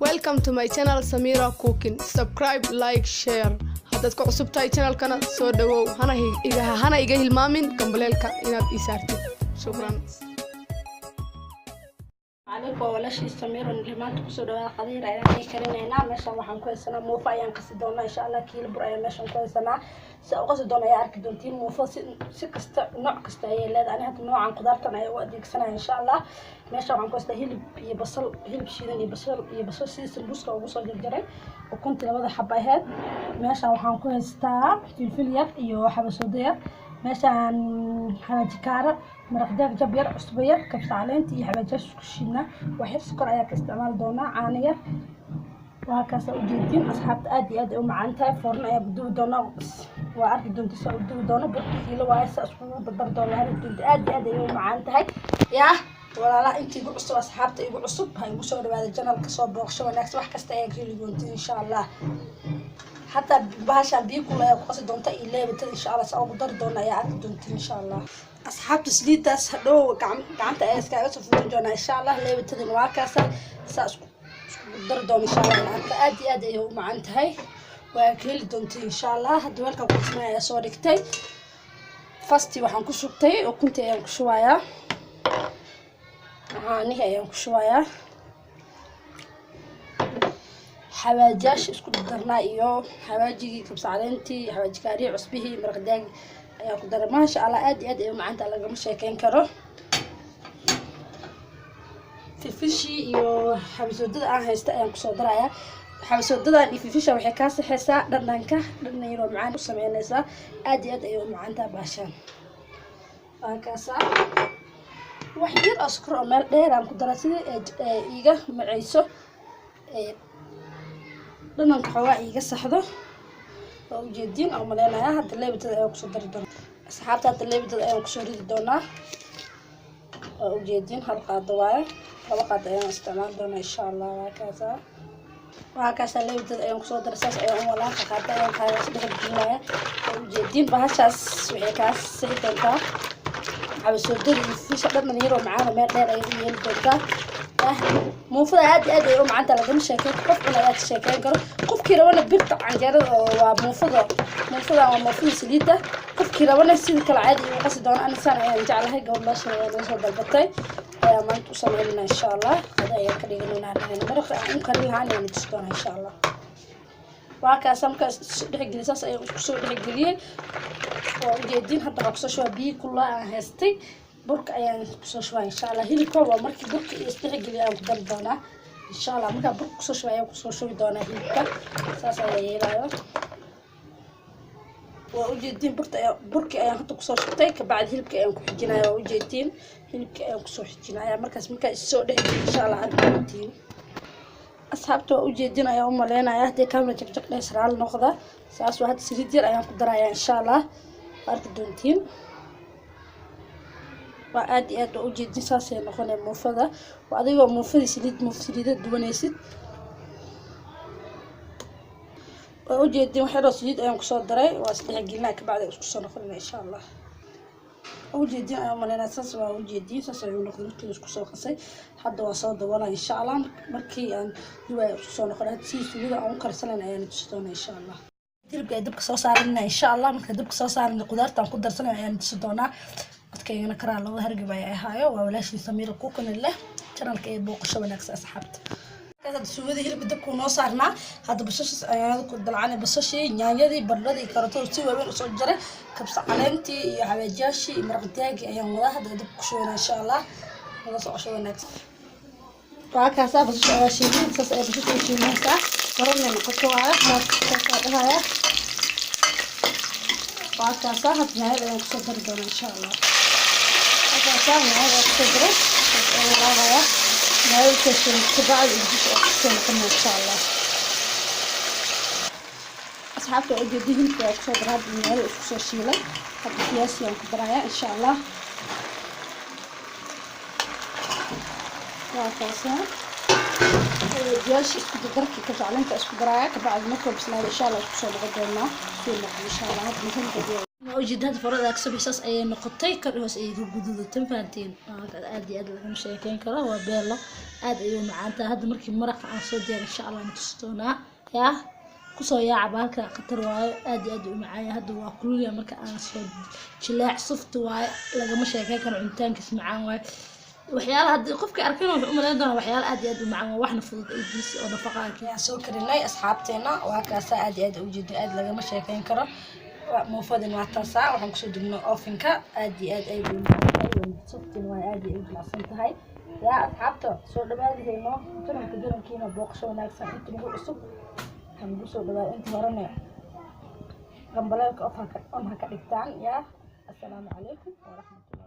Welcome to my channel, Samira Cooking. Subscribe, like, share. Haddaad ku cusub tahay channelkana, soo dhawow. Hana iga hilmaamin gambaleelka inaad ii saartid. Shukran. Calaykum, waa walaashii Samiiro. Maanta kusoo dhawaada qadayr ayaan ay karinaynaa. Meeshan waxaan ku haysanaa muufo ayaan qasi doonaa, insha Allah. Kiilo bur ayaan meeshan ku haysanaa. Si u qasi doono ayaa arki doontiin. Muufo si kasta, nooc kasta ayay leedahay. Ani hadda noocan qudaartan ayaa u adeegsanaya, insha Allah. Meeshan waxaan ku haystaa hilib iyo basal, hilib shiidan iyo basal, iyo basal sidii sambuuska ugu soo jarjaray, ukuntii labada xaba aheyd. Meeshan waxaan ku haystaa filfil yar iyo xabasoodo yar. Meeshaan xawaaji kaara, maraq daag jab yar, cusbo yar, kabsar caleenta iyo xawaajiyaasha isku shiidnaa. Wax yar sokor ayaa ka isticmaali doonaa, caano yar. Waa kaasa ujeedin, asxaabta, aad iyo aad ay u macaan tahay. Foorno ayaa dubi doonaa, waa arki doonta saa u dubi doono. Burka kiilo waaye, saa iskugu dardar doona, arki doonta. Aad iyo aad ayay u macaan tahay. Yaa walaalaha, inta igu cusub, asxaabta igu cusub, ha igu soo dhawaada channelka. Soo booqasho wanaagsan. Wax kasta ayaa ka heli doonta, insha Allah. Hataa bahashaan biyo kul ayaa ku qasi doonta iyo leebatada, insha Allah. Saa ugu dari doona ayaa arki doonta, insha Allah. Asxaabta, saliidaas hadhow gacanta ayaa iskaaga soo furin doonaa, insha Allah. Leebatadana waa kaasa, saa isku dari doona, insha Allah. Arka, aad iyo aad ayay u macaan tahay, waa ka heli doonta, insha Allah. Hadda weelka ku qasmay ayaa soo dhigtay. First waxaan ku shubtay ukuntii ayaan ku shubayaa, caanihii ayaan ku shubayaa, xawaajiyaasha isku darnaa iyo xawaajigii, kabsar caleentii, xawaaji kaariye, cusbihii, maraq daagi ayaa ku daray. Maasha Allah, aad iyo aad ay u macaanta, lagama sheekeyn karo. Fifishii iyo xabasoodada aan haysta ayaan kusoo darayaa. Xabasoodadan iyo fifisha waxay kaa saxeysaa dhadhanka, dhadhan yaroo macaan u sameynaysaa. Aad iyo aad ayay u macaantaha baashaan. Waa kaasaa, wax yar oo sokor oo meel dheer aan ku daraa sidii ay iiga maceyso, dhadhanka xoogaa iiga saxdo. Waa ujeediin aan maleynayaa. Hadda leebitada ayaan kusoo dari doonaa, asxaabta. Hadda leebitada ayaan kusoo ridi doonaa. Waa ujeediin, hal qaado waaye, laba qaado ayaan isticmaali doonaa, insha Allah. Waa kaasaa, waa kaasaa, leebitada ayaan kusoo daray. Saas ayaan u walaaqa, qaado ayaan qaada, isdhex gelinaya. Waa ujeediin, bahashaas waxay kaa sixi doontaa xabasoodada iyo fisha, dhadhan yaroo macaan oo meel dheer ayay u yeeli doontaa. Muufada aad iyo aad ay u macaanta, lagama sheekeyn. Qof cun ayaa ka sheekeyn karo. Qofkii rabana birta canjeerada oo waa muufada, muufada waa muufada saliidda. Qofkii rabana sidii kale caadi igu qasi doona. Ani saan ayaan jeclahay. Gabadh meeshan ayaa noo soo dalbatay ayaa maanta u sameynayna, insha Allah. Qada ayaan ka dhiganayna. Maraqa aan u karin lahaa ayaan tusi doonaa, insha Allah. Waa kaasa, markaas dhexgeliy, saas ayaan isku soo dhexgeliyey. Waa ujeediin. Hadda waxaa kusoo shubaa biyo kulaa aan haystay, burka ayaan kusoo shubaa, insha Allah. Hilibka waa markii burka iyo isdhexgeliya ayaan ku dari doonaa, insha Allah. Markaa burka kusoo shubay ayaan kusoo shubi doonaa hilibka, saas ayaa yeelayo. Waa ujeediin, burta ayaa burki ayaan hadda kusoo shubtay. Kabacdi hilibka ayaan ku xijinaya. Waa ujeediin, hilibka ayaan kusoo xijinaya. Markaas markaa issoo dhexgeliya, insha Allah, arki doontiin, asxaabta. Waa ujeedin ayaan u maleynaya. Haddii camera jagjag dhees, raali noqda. Saas waa. Hadda saliid yar ayaan ku darayaa, insha Allah, waa arki doontiin. Waa aad iyo aad, waa ujeedin, saasay noqonaya muufada. Waa adigoo muufadii saliid, muuf saliida duwanaysid. Waa ujeedin, wax yaroo saliid ayaan kusoo daray. Waa isdhexgelinaa, kabacdi isku soo noqonayna, insha Allah. Waa ujeedin ayaan umaleynaya. Saas waa ujeedin, saas ayuu noqday markii isku soo qasay. Hadda waa soo daboolaa, insha Allah. Markii aan duwaya isku soo noqon. Hadda sidii suugada aan u karsanayn ayaan tusi doonaa, insha Allah. Hilibka ay dabka soo saarana, insha Allah. Marka dabka soo saarana, qudaarta aan ku darsanay ayaan tusi doonaa. Codkaygana karaa, laba hargab ay ahaayo. Waa walaashii Samiira Kuukani leh channelka ee booqasho wanaagsan, asxaabta. Hadda suugada hilibka dabka noo saarnaa. Hadda basashaas ayaan ku dalcanay, basashii, yaanyadii, baradhadii iyo karootada si waaweyn usoo jaray, kabsar caleentii iyo xawaajiyaashii iyo maraq digaagii ayaan wadaa. Hadda dabka ku shubanaa, insha Allah. Wada socosho wanaagsan. Waa kaasaa, basasha ayaa shiilin. Saas ayaa basasha u shiilinaysaa, baradna noqoto waayo, saas saasaa dhahaya. Waa kaasaa, hadda yaanyada ayaan kusoo dari doonaa, insha Allah. Waa kaasaa, yaanyada ayaan kusoo daray. Saas ayaan walaaqayaa. Yaanyada soo kabacdi basasha oo kusoo noqonaya, insha Allah. Asxaabta, waa ujeedi, hilibka waa kusoo daray. Hadda yaanyada isku soo shiilay. Hadda siyaasi aan ku darayaa, insha Allah. Waa kaasaa, jaash isku dardarkii kabsar caleenta isku daraaya. Kabacdi markuu bislaado, insha Allah, isku soo noqon doonaa suu noqdo, insha Allah. Hadda muhiimka Ujeeda hadda farada ka soo saas ayay noqotay, kor hoos ayay ka gududatay, fahantiin? Aad iyo aad lagama sheekeyn karo, waa beelo, aad ayay u macaan tahay. Hadda markii maraqa aan soo diyaar, insha Allah aan tusi doonaa. Yaa kusoo yaaca, bahalka khatar waayo, aad iyo aad u macaan yahay. Hadda waa kululya, marka aan soo jilaac soft waayo, lagama sheekeyn karo, cunitaankiis macaan waayo. Waxyaalaha haddii qofka arkana wuxuu u malayn doonaa waxyaala aad iyo aad u macaan waa, waxna fudud aydiis oo nafaqa ah. Ayaan soo karinay, asxaabteena, waa kaasaa. Aad iyo aad ujeedo, aad lagama sheekeyn karo. Muufadin waa taasaa, waxaan kusoo dubnay ovenka. Aad iyo aad ay u macaan tahay, softin waa, aad iyo aad u jilicsan tahay. Yaa asxaabta, soo dhawaadihayno channelka, channelkiina booqasho wanaagsan. Inta nagu cusub waxaan nagu soo dhawaada, inta horena gambaleelka off on ha ka dhigtaan. Yaa assalaamu calaykum waraxmatullahi.